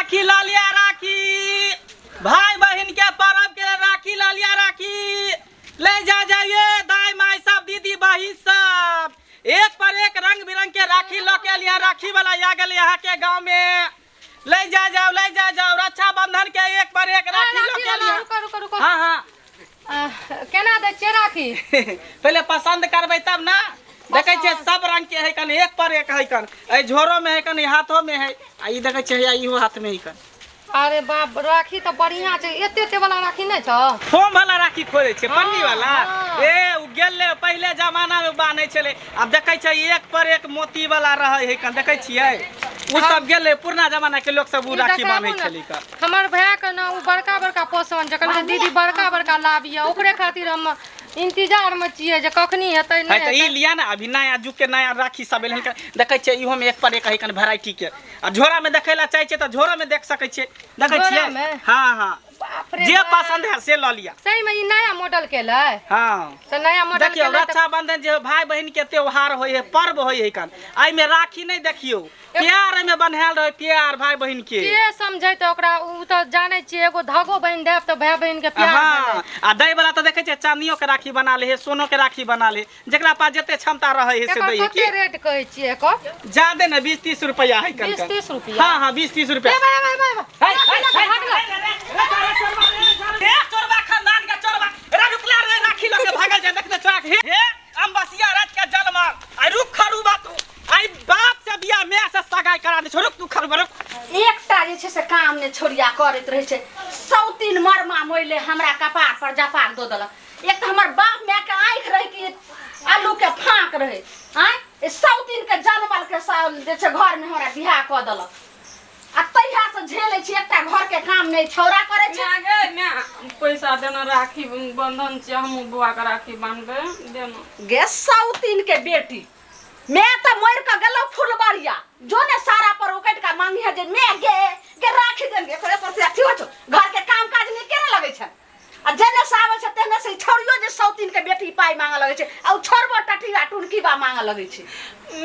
राखी लऽ लिअ राखी भाई बहिन के पर्व के राखी लऽ लिअ राखी ले जा जाइए दाई माई सब दीदी बहिन सब एक पर एक रंग बिरंग के राखी लऽ के लिया राखी वाला आ गेल यहाँ के गांव में ले जा जाओ ले जा जाओ रक्षाबंधन के एक पर एक राखी लऽ के लिया रुको रुको रुको हाँ हाँ केना दै छियै राखी पहिले पसंद करबै तब ना देखै छियै सब रंग के है कन एक पर एक है कन एहि झोरो में है कन हाथो में है आ ई देखै छियै हैया इहो हाथ में है कन अरे बाप राखी तऽ बढ़िया छै एते एते वाला राखी नहि छौ फोम वाला राखी खोजै छै पन्नी वाला हाँ। ए उ गेलै पहिले जमाना में बान्है छलै आब देखै छै एक पर एक मोती वाला रहै है कन देखै छियै उ सब गेलै पुरना जमाना के लोक सब उ ई राखी देखाबू बान्है ने। छलै कन हमर भाय के ने ओ बड़का बड़का पसंद छै कहलकै दीदी बड़का बड़का लाबियै ओकरे खातिर हम इंतजार में छियै जे कखनी हेतै है नहि तऽ ई हेतै लिया ने अभी नया जुग के नया राखी सब एलै हन देखै छियै इहो में एक पर एक है कन वेराइटी के आ झोरा में देखै ला चाहै छियै तऽ झोरो में देख सकै छियै देखै छियै झोरामे? हाँ हाँ बाप रे जे बाप। पसंद है से लऽ लिया सही में ई नया मॉडल के लै हाँ तऽ नया मॉडल के देखियौ लै तऽ रक्षाबंधन जे भाई बहिन के त्योहार होइ है पर्व होइ है कन एहिमे राखी नहि देखियौ प्यार एहिमे बन्हायल रहै प्यार भाई बहिन के के समझेतै ओकरा उ तऽ जानै छियै एगो धागो बान्हि देब तऽ भाय बहिन के प्यार हाँ भेलै आ दै वाला तऽ देखै छियै चांदियो के राखी बना ले है सोनो के राखी बना ले जेकरा पास जते क्षमता रहै है से एकर दै है कते की रेट कहै छियै एकर ज्यादे ने 20 30 रुपया है कन 20-30 रुपया? हाँ हाँ 20 30 रुपया ए भाई भाई भाई है, है, है, हे चोरबा खानदान के चोरबा रे रुकला रे राखी लके भागल जाय देखते चोरा के हे अम्बसिया रात के जलमा आई रुक खरूबा तू आई बाप से बियाह मैं से सगाई करा दे रुक तू खरूबा रुक एकटा जे छै से काम ने छोड़िया करैत रहै छै सौतीन मरमा मोइले हमरा कपार पर जपार दऽ देलक एक तऽ हमर बाप मायके आँखि रहै कि आलूके फाँक रहै आँय ई सौतीन के जनमल के जे छै घरमे हमरा बियाह कऽ देलक आ तहिया से झेलै छी एकटा घरके काम नहि छौड़ा करै छै माय गे माय पैसा देना राखी बंधन छियै हमहूँ बौआके राखी बान्हबै देना गे सौतीन के बेटी मैं तऽ मरि कऽ गेलहुँ फुलबरिया जो ने सारा पर उकटि कऽ मांगी है जे मैं गे गे राखी देन गे एकरे पर अथी होइ छौ घर के काम काज नीके नहि लगै छै आ जेने से आबै छै तेने से ई छौड़ियो जे सौतीन के बेटी पाइ मांगऽ लगै छै आ उ छोड़बो टटिया टुनकी बा मांगऽ लगै छै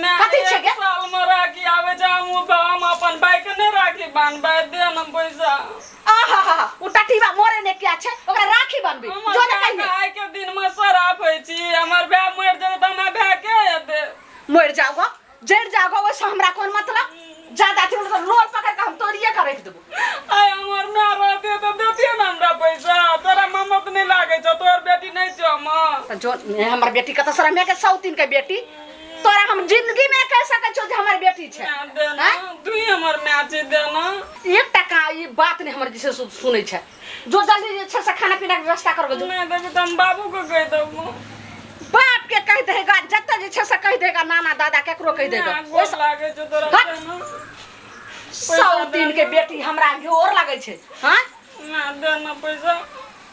माय कथी छै एक गे? साल मे राखी आबै छै हमहूँ हम अपन भाई के नहि राखी बान्हबै दे ने पैसा आहा उ टटिया मोरे ने किया छै ओकरा राखी बनबी हमर जो ने भाय कहिए आइ के दिन मे शराब होइ छी हमर भाय मरि जेतै तऽ हमरा भाय के हेतै मरि जाओ गो जरि जाओ गो ओहिसँ हमरा कोन मतलब ज्यादा अथी मतलब लोल पकड़ के हम तोड़िए के राखि देबो आइ हमर माय रहतै तऽ देतियै ने हमरा पैसा तोरा ममत नहि लागै छौ तोहर बेटी नहि छौ हमर तऽ जो हमर बेटी कतऽ सर हमे के सौतीन के बेटी तोरा हम जिंदगी में कह सकै छौ जे हमर बेटी छै माय देना आँय? तू ही हमर माय छी देना एक टका ई बात नहि हमर जे छै से सुनै छै जो जल्दी जे छै से खाना पीना के व्यवस्था करबो जो नहि देबी तऽ हम बाबू के कहि देबो बाप के कहि देगा जतऽ जे छै से कहि देगा नाना दादा केकरो कहि देगा माय, गोर लागै छौ तोरा हट। देना सौ दिन के बेटी हमरा गोर लगै छै हाँ माय देना पैसा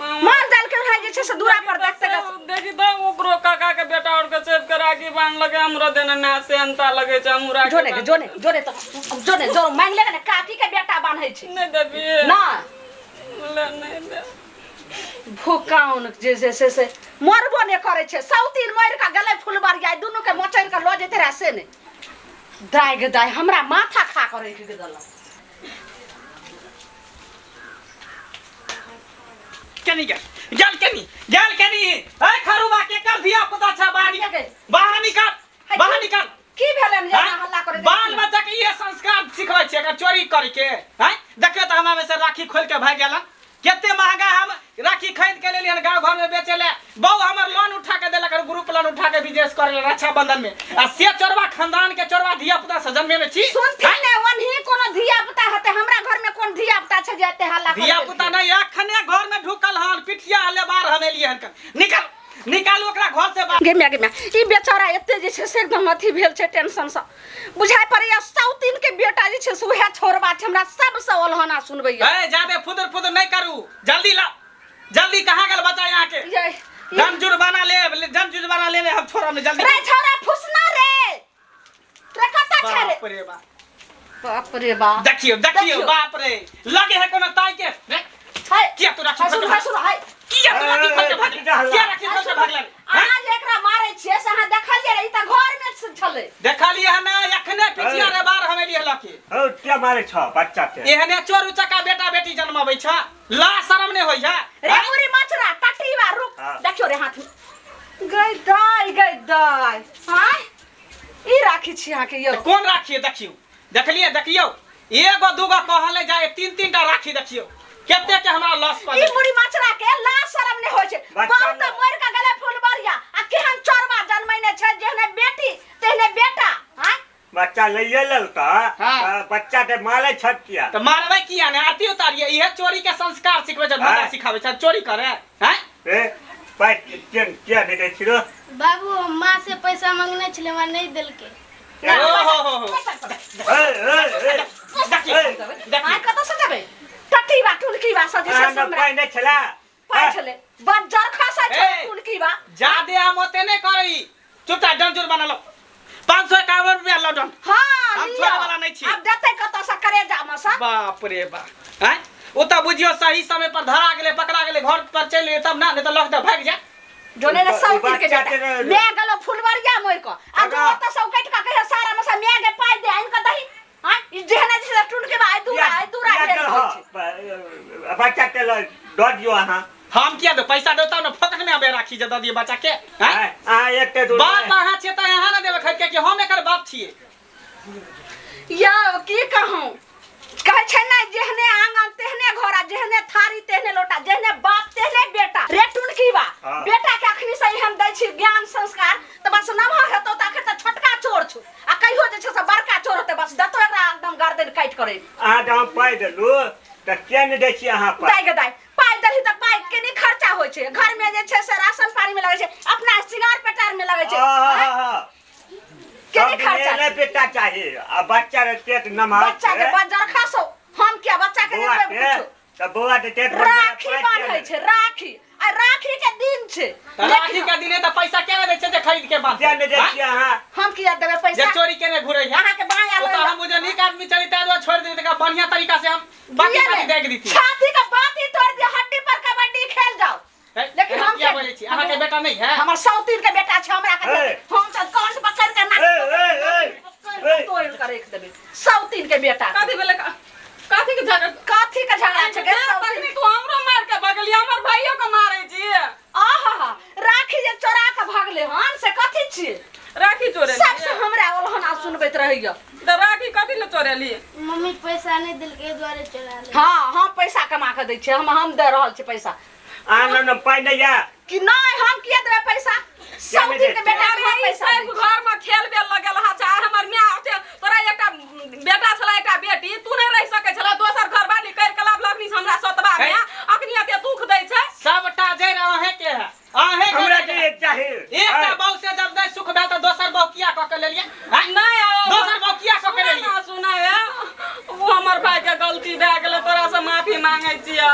मार डाल के रहे जे छै से दूरा पर देखते गस देखी तऽ ओकरो काका के बेटा और के चेप के राखी बांध लगे हमरो देने माय सेहनता लगे छै हमहूँ राखी जो ने जो ने जो ने तो जो ने जो मांग लेगा ने काकी के बेटा बान्है छै नहि देबी ना ले नहि दे भूकाउन जे छै से से मरबो नहि करै छै सौतीन मरि कऽ गेलै फुलबरिया दुनू के मचरि कऽ लऽ जेतै रहए से नहि दाय गे दाय हमरा माथा खा कऽ राखि देलक केनी गेल गेल केनी गेल केनी ए खरुबा के कर धिया पुता छ बाहर निकल बाहर निकल बाहर निकल की भेलन जे हैं? हल्ला करे बाल बच्चा के ये संस्कार सिखबै छियै अगर चोरी करके हैं देखियौ तऽ हमरा में से राखी खोल के भागि गेलन कते महंगा हम राखी खरीद के लेलियन गांव घर में बेचे ले बहु हमर लोन उठा के देलक और ग्रुप लोन उठा के बिजनेस करे ले रक्षाबंधन में आ से चोरवा खानदान के चोरवा धिया पुता से जन्मेने छी सुनथिन ने ओनही कोनो धिया पुता हेतै हमरा घर में कोन धिया पुता छै जे एते हल्ला करै धिया पुता नहीं अखने घर में ढुकल हन पिठिया लेबार हम एलियै हन निकल निकालू ओकरा घर से बाहर गे माय गे माय ई बेचारा एते जे छै से एकदम अथी भेल छै टेंशन से बुझाइ पड़ैया सौतीन के बेटा जे छै से उएह छोड़बा छै हमरा सबसँ ओलहना सुनबैया ए जादे फुदर फुदर नहीं करू जल्दी ला जल्दी कहाँ गेल बच्चा यहाँ के ये दम जुर्माना ले दम जुर्माना ले ले हम छोड़ब नहीं जल्दी रे छौड़ा फुसना रे रे कतऽ छै रे बाप रे बाप बाप रे बाप देखियो देखियो देखियौ। बाप रे लगे है कोनो ताई के रे हाय किया तू राखी हाय खोल सुन के हाय भाग सुन हाय किया तू राखी खोल के भाग ए, किया राखी खोल के भागल अहाँ जे एकरा मारै छियै से अहाँ देखलियै रे, ई तऽ घर में छलै। देखलियै हन नहि, एखने पिछिया रे बार हम एलियै लके। हौ क्या मारे छ बच्चा के? एहने चोर उचक्का बेटा बेटी जन्मबै छ, ला शरम नहि होइ है? रे बुरी मछरा टटीवा रुक। हाँ। देखियो रे हाथ में गई दाई गई दाई। हां ई राखी छी अहाँ के यौ। कोन राखी है? देखियो, देखलिए, देखियो, एगो दूगो कहले जाए, तीन तीन टा राखी देखियो केते के हमरा लॉस ई पड़े। मुड़ी मछरा के ला शरम नहीं होय छै। बच्चा बहुत ने- मर के गेलै फुलबरिया आ केहन चोरबा जन्मैने छै, जेहने बेटी तेहने बेटा। हां बच्चा लइए लेलका। हाँ। तऽ बच्चा के मारे छत किया? तऽ मारबै किया ने? आरती उतारिए, इहे चोरी के संस्कार सिखबै छै, धंधा हाँ। सिखाबै छै चोरी करे हैं। ए पाइ किया किया नहि दै छिरो? बाबू, हम माँ से पैसा मंगने छलै, हमरा नहि देलकै। ओ हो हो हो। ए ए ए। देखियो, ए। देखियो। हां कतऽ से देबै? टटीवा टुनकीवा से जे छै अहाँ से ने हमरा पाइ नहि छला? पाइ छलै, बज्जर खसै छै। ए। टुनकीवा जादे हम ओते नहि करै, चुपचाप डन जुर्माना लो, 551 रुपया लो डन। हाँ, हम लिअ। छोड़े वाला नहि छी। आब देतै कतऽ से करेजा मे से? बाप रे बाप, हैं ओ तऽ बुझियो सही समय पर धरा गेलै, पकड़ा गेलै, घर पर चलि गेलै तब ना, नहि तऽ लऽ कऽ भागि जाय। जोने ने सब तीर के बच्चा बेटा के ने- मैं गेलो फुलवरिया मोर को आ जो काका। ओतऽ सब कटि के कहियो सारा में से मैं के पाइ दे आनि के दही। हां ई जेहने जे टूट के बा आई दूरा आई दूरा किया भेल देलह? होइ छै। बच्चा के लऽ दऽ दियौ अहाँ। हम किया दो पैसा दो तब ने, फोकट में आबे राखी जे दऽ दियै बच्चा के हैं? आँय, अहाँ एते दूर बाप अहाँ छियै तऽ अहाँ ने देबै खरीद के, कि हम एकर बाप छियै? यौ की कहूँ, कहै छै ने जेहने आंगन तेहने घर आ जेहने थारी तेहने लोटा, जेहने बाप तेहने बेटा। रे टुनकी बा। हाँ। बेटा के अखनी से हम दै छी ज्ञान संस्कार तऽ बस नमहर हेतौ तऽ अखन तऽ छोटका चोर छौ आ कहियो जे छै से बड़का चोर होतै बस देतौ एकरा एकदम गर्दन काटि करे। अहाँ जँ हम पाइ देलू तऽ किया नहि दै छियै अहाँ पाइ? दाइ गे दाइ, पाइ देलही तऽ पाइ के नहि खर्चा होइ छै, घर में जे छै से राशन पानी में लगै छै, अपना श्रृंगार पेटार में लगै छै। आहा, के नहि सब खर्चा एने छै? बेटा चाही आ बच्चा के पेट नमहर बच्चा के छै। बज्जर खसौ, हम किया बच्चा के बौआ नहि देबै के किछो? तऽ बौआ के पेट भरबै राखी पाइ किया बान्है नहि? छै, राखी आ राखी के दिन छै। तऽ राखी के दिने तऽ पैसा किया नहि दै छै जे खरीद के बान्हतै? किया नहि दै आँय? छियै अहाँ? हम किया देबै जे पैसा? चोरी केने घुरै है। अहाँके बाँह ओ तऽ आबै हम बुझे नीक आदमी चली ताहि दुआरे छोड़ि देली, तकरा बढ़िया तरीका से हम बाकी दिए बाकी ने। देख देती। छाती के बाती तोड़ दिया, हड्डी पर कबड्डी खेल जाओ। लेकिन हम किया बजै छी? अहाँके बेटा नहि है? हमर सौतीन के बेटा छै, हमरा के ए। हम तऽ कंठ पकड़ के नाक ए, ए, ए, ए। तोड़ के रख देबै सौतीन के बेटा। कथी भेलै? कथी के झगड़ा? कथी के झगड़ा छै गे सौतीन? तखनी तू हमरो मार के भगली, हमर भाइयो के मारै छी। आहा, राखी जे चोरा के भगले हन से कथी छी? राखी चोरेली? सबसे हमरा ओलहना सुनबैत रहैया। तऽ राखी कथी ले चोरेली? मम्मी पैसा नहि देलकै, एहि दुआरे चोरा लेलकै। हाँ, हम पैसा कमा के दै छियै, हम दे रहल छी पैसा। अहाँ लग ने पाइ नहि यऽ? कि नहि, हम किया देबै पैसा? सौतीन के बेटा के हम अरे ई पैसा दै सब छियै। घर में खेल बेल लगल हा छै। हमर माय ओते तोरा एकटा बेटा छला एकटा बेटी, तू नहि रहि सकै छला दोसर घर बाली कर के लाभ लगनी हमरा सतबा में अखनी एते दुख दै छै। सबटा जड़ि अहें के है, अहें के हमरा जड़ि है। के चाही। एकटा बहू से जब नहि सुख भेल तऽ दोसर बहू किया कऽ के लेलियै? हैं? नहि, ओ- दोसर बहू किया कऽ के सुना लेलियै? ना, सुना हे, ओ हमर भाई के गलती भए गेलै, तोरा से माफी मांगै छियै।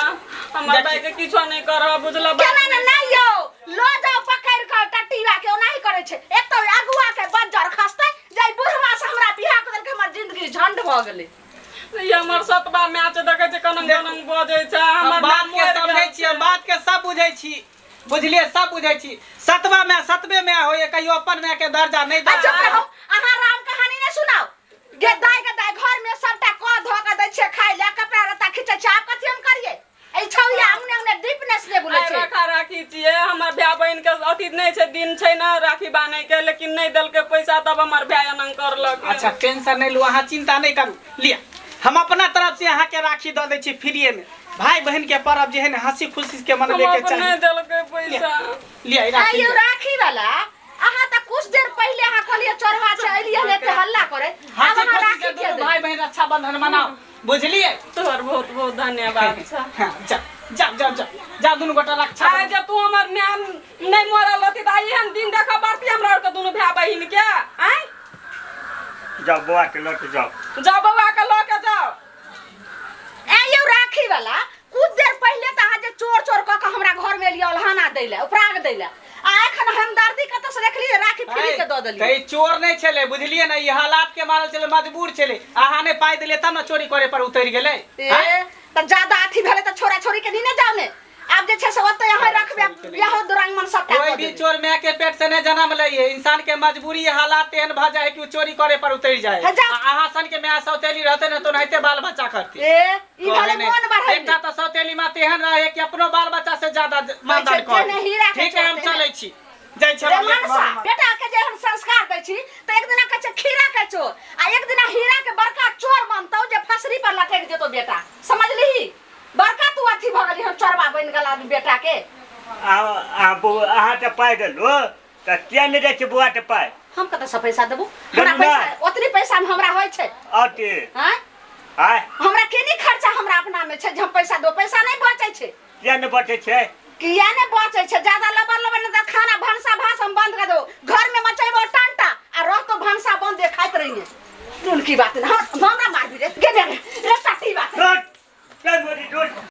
हमर भाई के किछो नहि करह, बुझल? केना ने नहि यौ, लऽ जाउ पकड़ि कऽ टटीवा के, ओनाही करै छै। एक तऽ अगुआ के बज्जर खसतै, जाहि बुढ़वा से हमरा बियाह कऽ देलकै, हमर जिंदगी झंड भऽ गेलै। ई हमर सतबा माय छै, देखै छै कनंग कनंग बजै छै। हम हमर बात माय के मरि समझै गेल छी, हम बात के सब बुझै छी, बुझलियै? सब बुझै छी। सतबा माय सतबे माय होइए, कहियो अपन माय के दर्जा नहि आ चुप दै। रहू, अहाँ राम कहानी नहि सुनाउ। गे दाय गे दाय, घर में सबटा कऽ धऽ कऽ दै छियै खाय लए, कपड़ा लत्ता खींचै छियै, आब कथी हम करियै? एहि छौया अंगने अंगने डीपनेस नहि बुलै आइ छै। रखा राखी छियै, हमर भाय बहिन के अथी नहि छै, दिन छै ने राखी बान्है के, लेकिन नहि देलकै पैसा तब हमर भाय एना करलक। अच्छा टेंशन नहि लू, अहाँ चिंता नहि करू, लिअ हम अपना तरफ से अहाँ के राखी दऽ दै छी फ्रीए में। भाई बहन के पर्व जे है ने हंसी खुशी के मनबे हम के अपन नहि चाही। देलकै पैसा। लिअ ई राखी। आइ यौ लिअ। राखी वाला, अहाँ तऽ कुछ देर पहिले अहाँ कहलियै चोरवा छै, एलियै हन एते हल्ला करे, आब हंसी अहाँ खुशी राखी से किया दुनू देबै? भाई बहन रक्षाबंधन मनाओ, बुझलियै? तोहर बहुत बहुत धन्यवाद छै। हाँ, जा जा जा जा जा दुनू गोटा रक्षा। आइ जे तू हमर माय नहि मरल रहती तऽ आइ एहन दिन देखऽ पड़ती हमरा आरके दुनू भाय बहिन के? आँय जाउ बौआ के लऽ के जाउ। जाउ बौआ के लऽ के जाउ। ए यौ राखी वाला, कुछ देर पहिले तऽ अहाँ जे चोर चोर कऽ के हमरा घर में एलियै अलहाना दै लए, उपराग दै लए, आ एखन हमदर्दी कतऽ से देखलियै राखी फ्री के दऽ देलियै? तऽ ई चोर नहि छलै, बुझलियै ने? ई हालात के मारल छलै, मजबूर छलै। अहाँ नहि पाइ देलियै तब ने चोरी करे पर उतरि गेलै। ए तऽ ज्यादा अथी भेलै तऽ छोरा छोरी के नीने जाउ ने। आब जे छै से ओतै अहाँ रखबै, बियाहो दुरांगमन सबटा कोई कऽ भी देबै। चोर माय के पेट से नहीं जन्म ले है। इंसान के मजबूरी हालात एहन भ जाए कि उ चोरी करे पर उतर जाए। हे जा। आ अहाँ सन के माय सौतेली रहते ने तो नहिते बाल बच्चा करती। ए ई भले मोन बढ़ै। एकटा तऽ सौतेली माँ तेहन रहे कि अपनो बाल बच्चा से ज्यादा मानदान छै, कर। जेहने हीरा के ठीक है, हम चोर तेहने। चलै छी, जाइ छी। रे हम मनसा, बेटा के जे हम संस्कार दै छी तऽ एक दिना कहै छै खीरा के चोर आ एक दिना हीरा के बड़का चोर बनतौ जे फसरी पर लटकि जेतौ बेटा, समझलिही? बड़का तू अथी भऽ गेली, हम चोरबा बनि गेल आदमी बेटा के। आ बौआ, अहाँ तऽ पाइ देलू तऽ किया नहि दै छी बौआके पाइ? हम कतऽसँ पैसा देबू? हमरा देलू ना। पैसा ओतनी पैसा में हमरा होइ छै? आओर की? आँय? आँय? हमरा केनी खर्चा हमरा अपना में छै जे हम पैसा दो? पैसा नहि बचै छै। किया नहि बचै छै? किया नहि बचै छै? ज्यादा लबर लबर नहि तऽ खाना भनसा भात हम बंद कर देबो। घर में मचैबो टंटा आ रहतो भनसा बंद, खाइत रहिए। टुनकी बात नहि। हमरा